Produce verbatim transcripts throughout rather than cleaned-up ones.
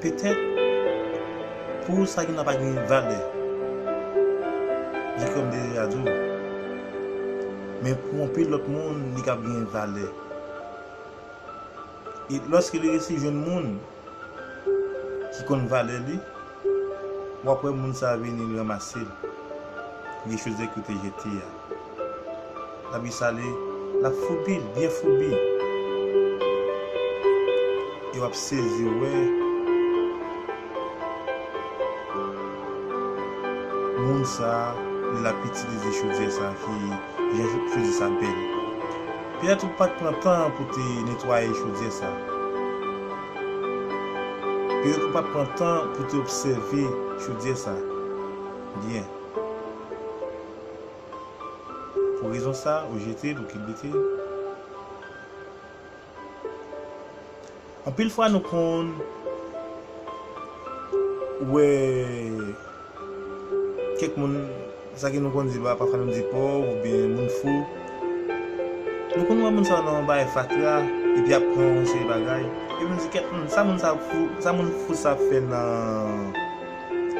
Petèt, pou ou sa gen nan pa gen valè, jan kòm deja di w. Men pou anpil lòt moun, li ka gen valè. E lòske li resi jwenn moun ki konn valè li, w ap wè moun sa a vini ranmase l. Li chwazi kote jete a. L ap sale, l ap foubi l, byen foubi. E w ap sezi wè moun sa a, li l ap itilize chodyè sa a ki jan chodyè sa a bèl. Petèt ou pa t pran tan pou te netwaye chodyè sa a. Petèt ou pa t pran tan pou te obsève chodyè sa a byen. Pou rezon sa a, ou jete l, ou kilbite l. Anpil fwa nou konn wè kèk moun, sa ke nou konn di, ba, pafwa nou di pòv oubyen moun fou. Nou konn wè moun sa nan yon bagay fatra, epi ap pran yon seri bagay. Epi nou di, "Kèt, hmm, sa moun sa fou, sa moun fou sa ap fè nan,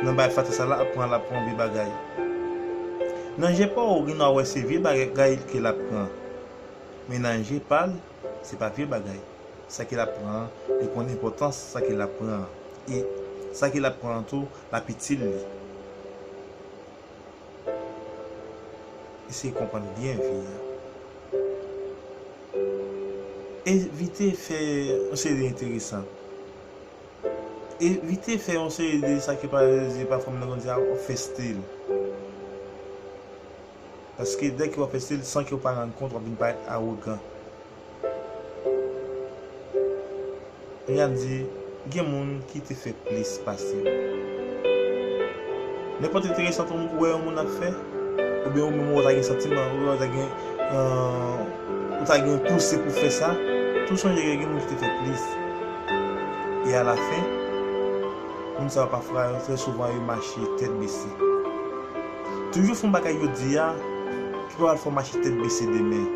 nan bagay fatra sa la, ap pran, l ap pran yon bagay." Nan je pa w, ou gen dwa wè se vye bagay ke l ap pran. Men nan je pa l, se pa vye bagay. Sa ke l ap pran an, li konn enpòtans sa ke l ap pran an. E sa ke l ap pran an tou, l ap itil li. Eseye konprann byen vi a. Evite fè yon seri de enteresan. Evite fè yon seri de sa ki pa, pafwa moun nan konn di a, w ap fè stil. Paske dèke w ap fè stil, san ke w pa rann kont, w ap vin parèt awogan. Kounye a m di, gen moun ki te fè plis pase w. Nenpòt enteresan ou wè yon moun ap fè, oubyen ou menm ou ta gen santiman, ou ta gen, euh, ou ta gen pouse pou fè sa, tou sonje gen moun ki te fè plis. E alafen, moun sa yo pafwa, trè souvan, yo mache tèt bese. Toujou fè yon bagay jodi a ki pa pral fè w mache tèt bese demen.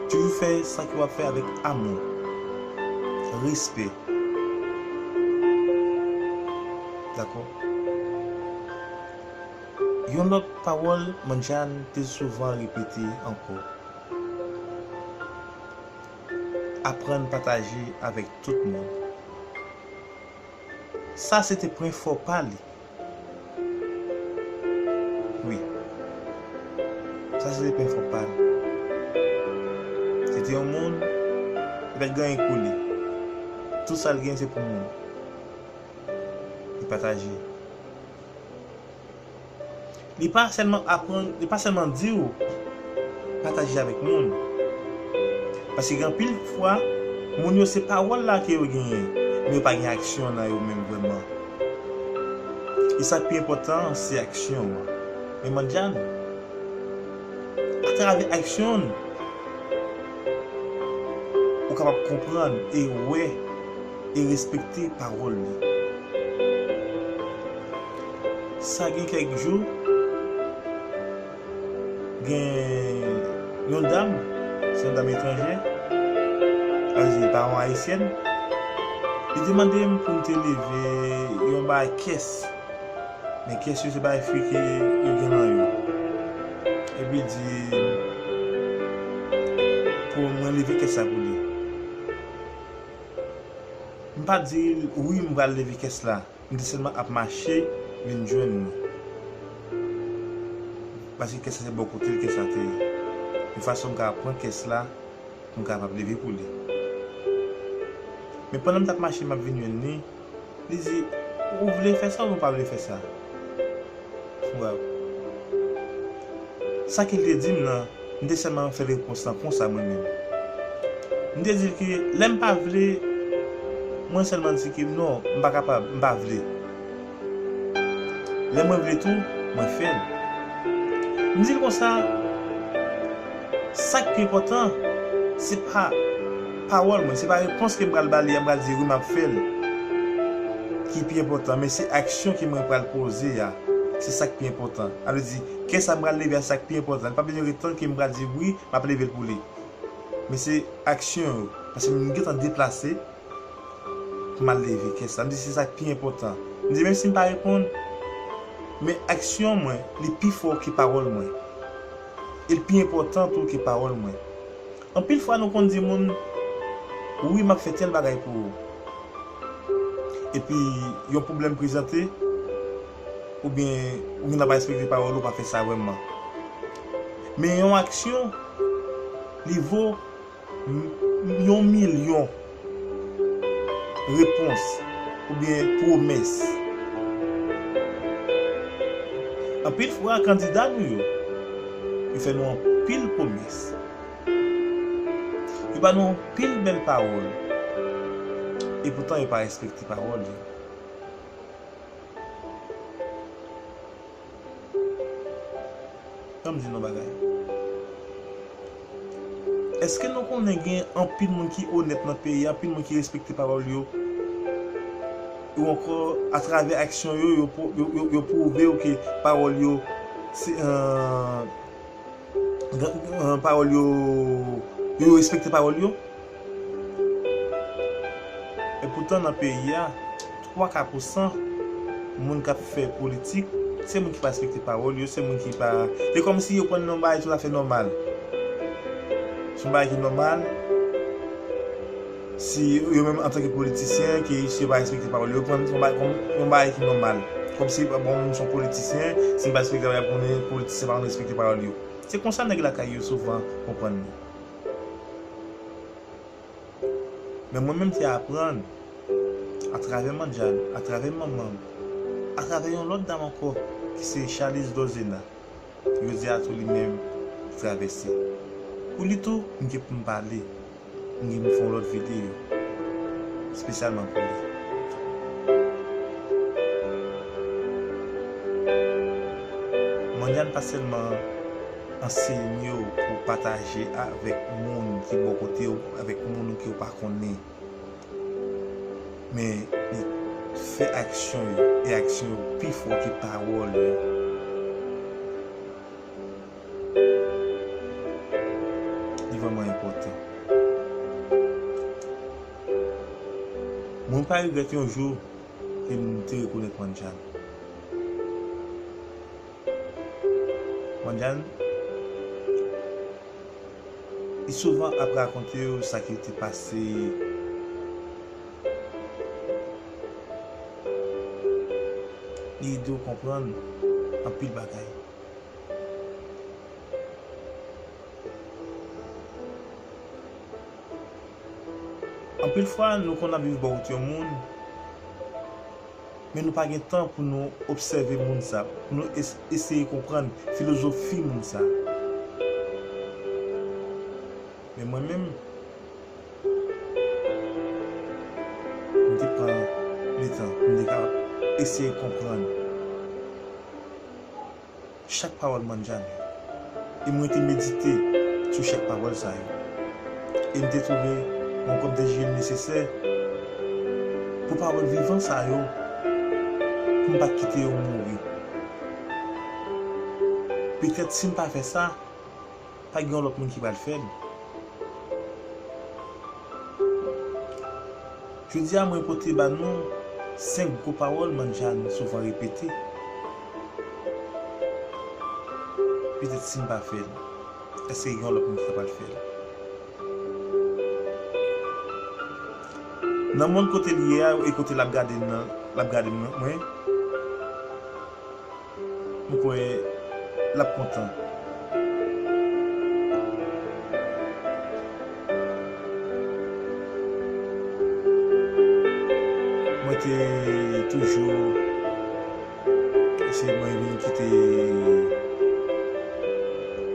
Toujou fè sa ke w ap fè avèk amou, respè. Dakò? Yon lòt pawòl Manjan te souvan repete ankò. Aprann pataje avèk tout moun. Sa se te pwen fò pa li. Wi. Sa se te pwen fò pa li. Se te yon moun, li pa t gen anyen pou li. Tout sa l gen, se pou moun. Li pataje. Li pa sèlman aprann, li pa sèlman di w pataje avèk moun. Paske gen anpil fwa, moun yo se pawòl la ke yo genyen, men yo pa gen aksyon nan yo menm vrèman. E sa k pi enpòtan an, se aksyon an. Men Manjan, atravè aksyon l, ou kapab konprann e wè e respekte pawòl li. Sa gen kèk jou, gen yon dam, se yon dam etranje, sa vle di li pa yon ayisyèn, li te mande m pou m te leve yon bagay kès. Men kès yo se bagay fri ke yo gen nan yo. Epi l di pou mwen leve kès la pou li. M pa di l wi, m pral leve kès la. M te sèlman ap mache vin jwenn li. Paske kès la se bò kote l kès la te ye. Yon fason m ka pran kès la, m kapab leve pou li. Men pandan m t ap mache, m ap vin jwenn li, li di, "Ou vle fè sa oubyen w pa vle fè sa?" Frè, sa ke l te di m nan, m te sèlman fè repons lan konsa mwen menm. M te di l ke lè m pa vle, mwen sèlman di ke non, m pa kapab, m pa vle. Lè mwen vle tou, mwen fè l. M di l konsa, sa k pi enpòtan, se pa pawòl mwen, se pa repons ke m pral ba li a, m pral di wi, m ap fè l, ki pi enpòtan, men se aksyon ke mwen pral poze a, se sa k pi enpòtan. Sa vle di, kès sa m pral leve a, se sa k pi enpòtan. Li pa bezwen ret tann ke m pral di wi, m ap leve l pou li. Men se aksyon yo, paske m gentan deplase, M al leve kès la. M di se sa k pi enpòtan. M di menm si m pa reponn, men aksyon mwen, li pi fò ke pawòl mwen. E l pi enpòtan tou ke pawòl mwen. Anpil fwa nou konn di moun, wi, m ap fè tèl bagay pou ou. Epi yon pwoblèm prezante, oubyen ou gen nan pa respekte pawòl ou, pa fè sa vrèman. Men yon aksyon, li vo m- yon milyon repons oubyen pwomès. Anpil fwa, kandida nou yo, yo fè nou anpil pwomès. Yo ba nou anpil bèl pawòl. Epoutan, yo pa respekte pawòl yo. Ban m di nou bagay. Èske nou konnen gen anpil moun ki onèt nan peyi a, anpil moun ki respekte pawòl yo? Ou ankò, atravè aksyon yo, yo, pwou- yo, yo, yo pwouve w ke pawòl yo, se, euh, pawòl yo, yo respekte pawòl yo. Epoutan, nan peyi a, twa ka pousan moun k ap fè politik, se moun ki pa respekte pawòl yo, se moun ki pa, se kòmsi yo pran yon bagay toutafè nòmal. Se yon bagay ki nòmal. Si yo menm, antanke politisyen, ke si yo pa respekte pawòl yo, yo pran yon bagay, yon bagay ki nòmal. Kòmsi, bon, moun se yon politisyen, si l pa respekte pawòl, y ap konnen politisyen pa konn respekte pawòl yo. Se konsa nèg lakay yo souvan konprann li. Men mwen menm te aprann, atravè Mandjàn, atravè manman m, atravè yon lòt dam ankò, ki se Charlize Dozena. Jodi a tou li menm travèse. Pou li tou, m gen pou m pale. M gen pou m fè yon lòt videyo espesyalman pou li. Mandjàn pa sèlman ansenye w pou w pataje avèk moun ki bò kote w, avèk moun ke w pa konnen. Men li fè aksyon yo, e aksyon yo pi fò ke pawòl yo. Li vrèman enpòtan. Mwen pa regrèt yon jou ke m te rekonèt Mandjàn. Mandjàn, li souvan ap rakonte w sa ki te pase. Li ede w konprann anpil bagay. Anpil fwa, nou konn ap viv bò kote yon moun, men nou pa gen tan pou nou obsève moun sa, pou nou es- eseye konprann filozofi moun sa. Men mwen menm, m te pran letan pou m te kapab eseye konprann chak pawòl Mandjàn yo. E mwen te medite sou chak pawòl sa yo. E m te twouve, mwen kòm te jije l nesesè pou pawòl vivan sa yo, pou m pa t kite yo mouri. Petèt si m pa fè sa, pa gen yon lòt moun ki pral fè l. Jodi a, mwen pote ba nou senk gwo pawòl Mandjàn souvan repete. Petèt si m pa fè l, èske gen yon lòt moun ki kapab fè l? Nan mond kote l ye a e kote l ap gade m nan, l ap gade m nan, mwen, m kwè l ap kontan. Mwen te toujou, se mwen vin kite,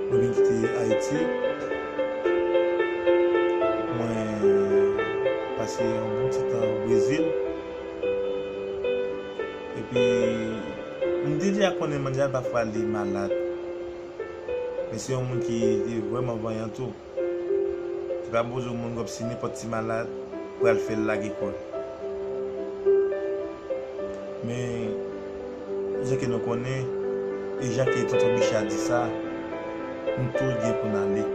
mwen vin kite Ayiti. Mwen pase yon bon ti tan Brezil. Epi, m te deja konnen Mandjàn pafwa li malad. Men se yon moun ki te vrèman vanyan tou. Se pa poze yon moun kòmsi nenpòt ti malad pral fè l lage kò l. Men, jan ke nou konnen, e jan ke Tonton Bicha di sa, nou tout gen pou n ale.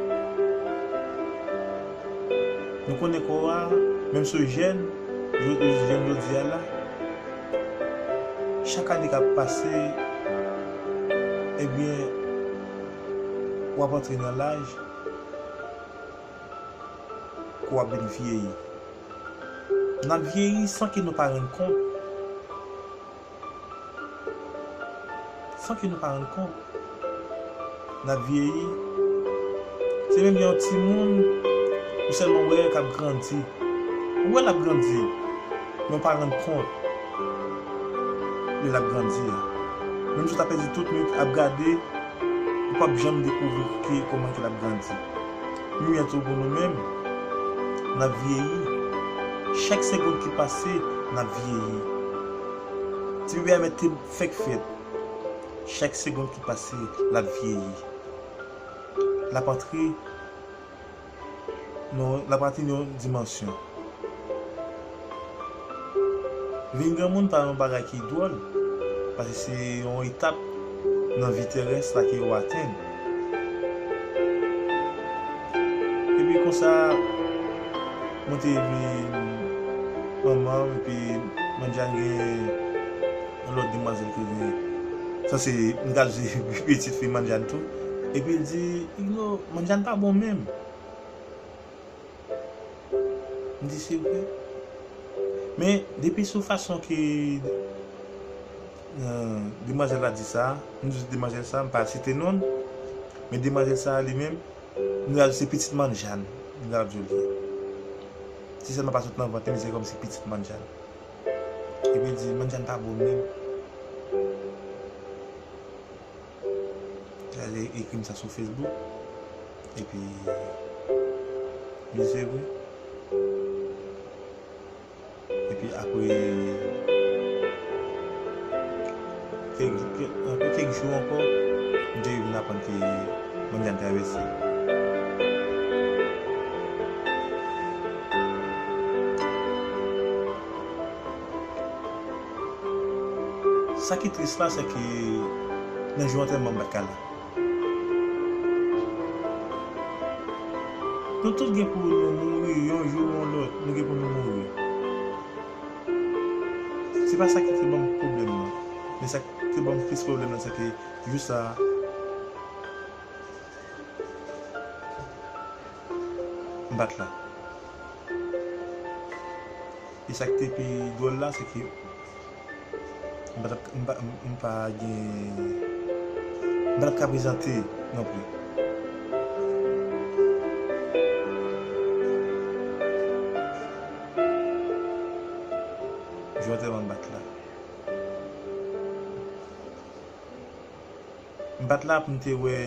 Nou konnen kò a, menm si w jèn, Jodi, jodi a la, chak ane k ap pase, ebyen, w ap antre nan laj ke w ap vin vyeyi. N ap vyeyi san ke nou pa rann kont. San ke nou pa rann kont. N ap vyeyi. Se menm yon timoun, ou sèlman wè k ap grandi. Ou wè l ap grandi, men w pa rann kont lè l ap grandi a. Menm si w ta pèdi tout nwit ap gade, ou p ap janm dekouvri ki, kòman ke l ap grandi. Menm jan tou pou nou menm, n ap vyeyi. Chak segonn ki pase, n ap vyeyi. Ti bebe a mèt te fèk fèt. Chak segonn ki pase, l ap vyeyi. L ap antre nan, l ap atenn yon dimansyon. Vin granmoun pa yon bagay ki dwòl, paske se yon etap nan vi terès la ke w atenn. Epi konsa, mwen te vin manman, epi Mandjane gen yon lòt demwazèl ki vin. Sa se, m ka di pitit fi Mandjane tou. Epi l di, Igno, Mandjane pa bon menm. M di, se vre. Men, depi sou fason ke, euh, demwazèl la di sa, m di demwazèl sa, m pa site non l, men demwazèl sa li menm, nou ka di se pitit Mandjane, nou ka di l ye. Si sèlman pa sot nan vant li, se kòmsi pitit Mandjane. Epi l di, Mandjane pa bon menm. Li al ekri m sa sou Facebook. Epi, li se vre. Epi apre kèk, kèk, apre kèk jou ankò, m te vin aprann ke Mandjane travèse. Sa ki tris la, se ke nan jou antèman m pa t ka la. Nou tout gen pou nou mouri, yon jou ou yon lòt, nou gen pou nou mouri. Se pa sa ki te ban m pwoblèm nan. Men sa ki te ban m plis pwoblèm nan, se ke jou sa a, m pa t la. E sa ki te pi dwòl la, se ke m pa t ap, m pa, m pa gen, m pa t ap ka prezante non plis. Jou antèman m pa t la. M pa t la pou m te wè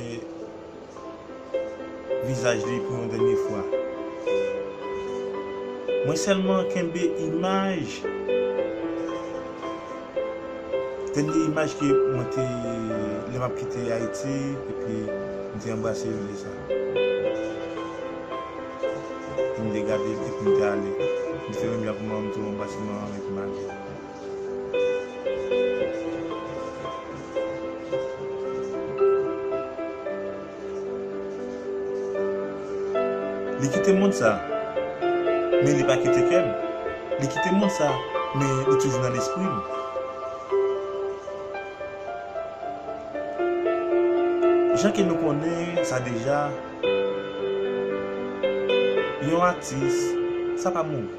vizaj li pou yon dènye fwa. Mwen sèlman kenbe imaj, dènye imaj ke mwen te, lè m ap kite Ayiti, epi m te anbrase l, se sa. Epi m te gade l, epi m te ale. M te fè menm jan pou mwen, m tou anbrase manman m, epi m ale. Li kite mond sa, men li pa kite kè m. Li kite mond sa, men li toujou nan lespri m. Jan ke nou konnen sa deja, yon atis, sa pa mouri.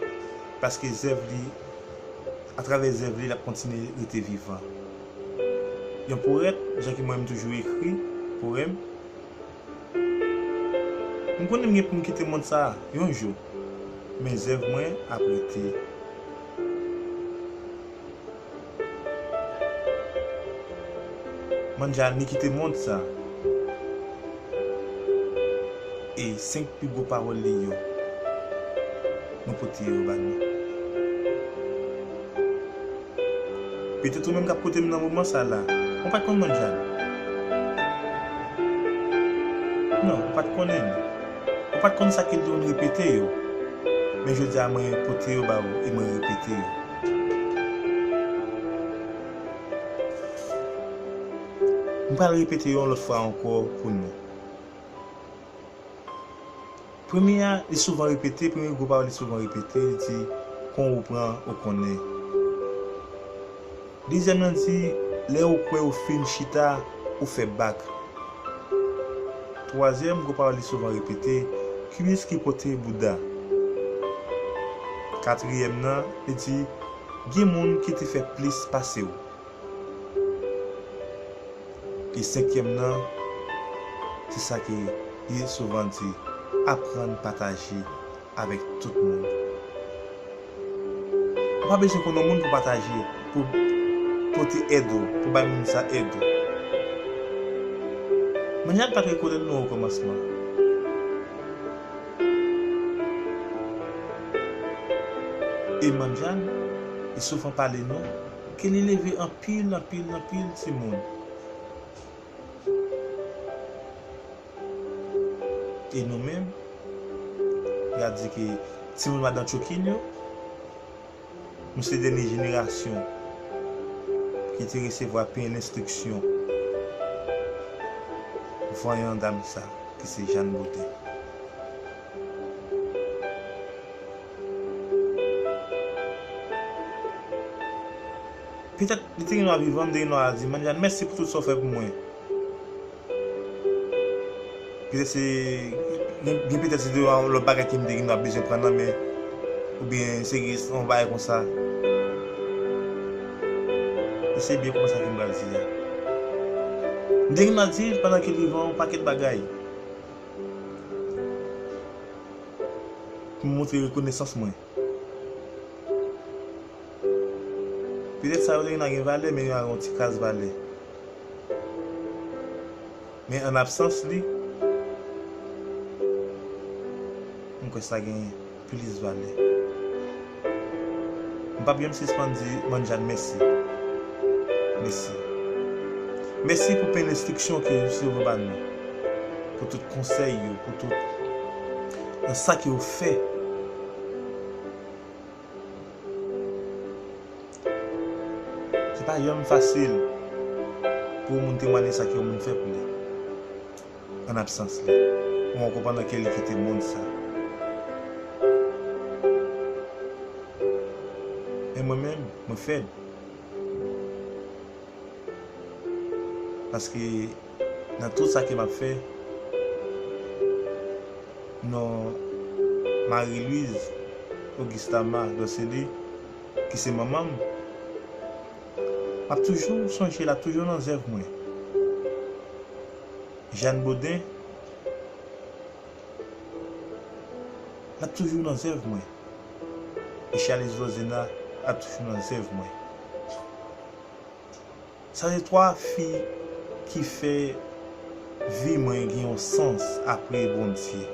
Paske zèv li, atravè zèv li, l ap kontinye rete vivan. Yon powèt, jan ke mwen m toujou ekri powèm, m konnen m gen pou m kite mond sa a yon jou, men zèv mwen ap rete. Mandjane kite mond sa. E senk pi gwo pawòl li yo, nou pote yo ba nou. Petèt ou menm k ap koute m nan moman sa la, ou pa t konn Mandjane. Non, ou pa t konnen l. Ou pa t konn sa ke l te konn repete yo. Men jodi a, mwen pote yo ba ou e mwen repete yo. M pral repete yo yon lòt fwa ankò pou nou. Premye a, li souvan repete, premye gwo pawòl li souvan repete, li di, Kon ou pran, ou konnen. Dezyèm nan di, lè ou kwè ou fin chita, ou fè bak. Twazyèm, gwo pawòl li souvan repete, kiyès ki pote bouda? Katriyèm nan, li di, gen moun ki te fè plis pase w. E senkyèm nan, se sa ke li souvan di, aprann pataje avèk tout moun. Ou pa bezwen konn yon moun pou pataje, pou pote èd ou, pou bay moun sa èd ou. Manjad pa t rekonèt nou okòmansman. E Manjad, li souvan pale nou ke li leve anpil, anpil, anpil timoun. E nou menm, y a di ke timoun madan Tchokin yo, nou se dènye jenerasyon ki te resevwa pen lenstriksyon vanyan dam sa, ki se Jàn Boden. Petèt, li te gen dwa vivan, m te gen dwa di, Manjad, mèsi pou tout sa w fè pou mwen. Petèt se, gen, gen petèt se de yon lòt bagay ke m te gen dwa bezwen pran nan men, oubyen se yon bagay konsa. E se byen konsa ke m pral di a. M te gen dwa di l pandan ke l vivan yon pakèt bagay. Pou m montre rekonesans mwen. Petèt sa yo te gen a gen valè, men yo a gen yon ti kras valè. Men an absans li, m kwè sa gen plis valè. M p ap janm sispann di Manjad mèsi. Mèsi. Mèsi pou pen lenstriksyon ke ou sèvi ba nou. Pou tout konsèy yo, pou tout nan sa ke ou fè. Se pa janm fasil pou yon moun temwanye sa ke yon moun fè pou li. An absans li. Ou ankò pandan ke li kite mond sa. Men mwen menm, mwen fèb. Paske nan tout sa ke m ap fè, non Marie Louise Augustama Dorcely, ki se manman m, m ap toujou sonje l, l ap toujou nan zèv mwen. Jàn Boden, l ap toujou nan zèv mwen. E Charles Rosena ap toujou nan zèv mwen. Sa se twa fi ki fè vi mwen gen yon sans apre Bondye.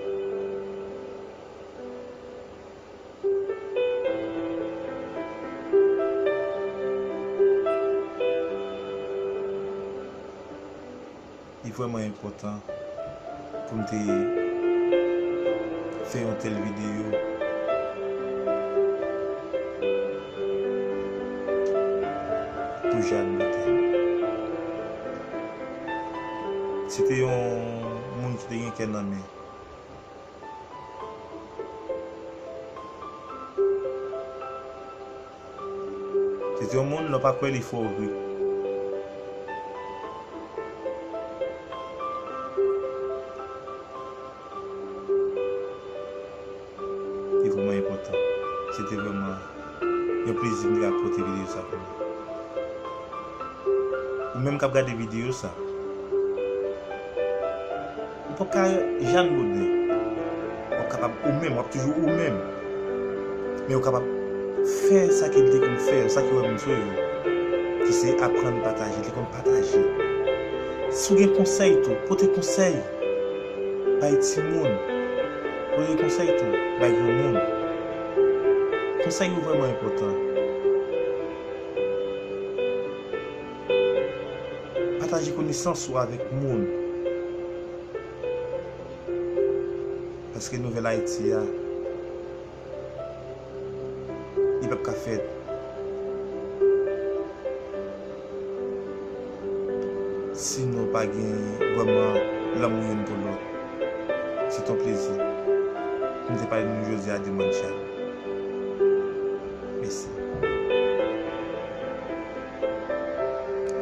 Li vrèman enpòtan pou m te fè yon tèl videyo pou Jàn Boden. Se te yon moun ki te gen kè nan men. Se te yon moun, lè w pa kwè li fè w ri. Li vrèman enpòtan. Se te vrèman yon plezi m te ka pote videyo sa pou nou. Ou menm k ap gade videyo sa, ou p ap ka Jàn Boden. W ap kapab ou menm, w ap toujou ou menm. Men ou kapab fè sa ke l te konn fè, sa ke w wè moun sou yo, ki se aprann pataje, li konn pataje. Si w gen konsèy tou, pote konsèy bay timoun. Pote konsèy tou bay granmoun. Konsèy yo vrèman enpòtan. Pataje konesans ou avèk moun. Paske nouvèl Ayiti a, li p ap ka fèt si nou pa gen vrèman lanmou youn pou lòt. Se t on plezi pou m te pale nou jodi a de Manjad.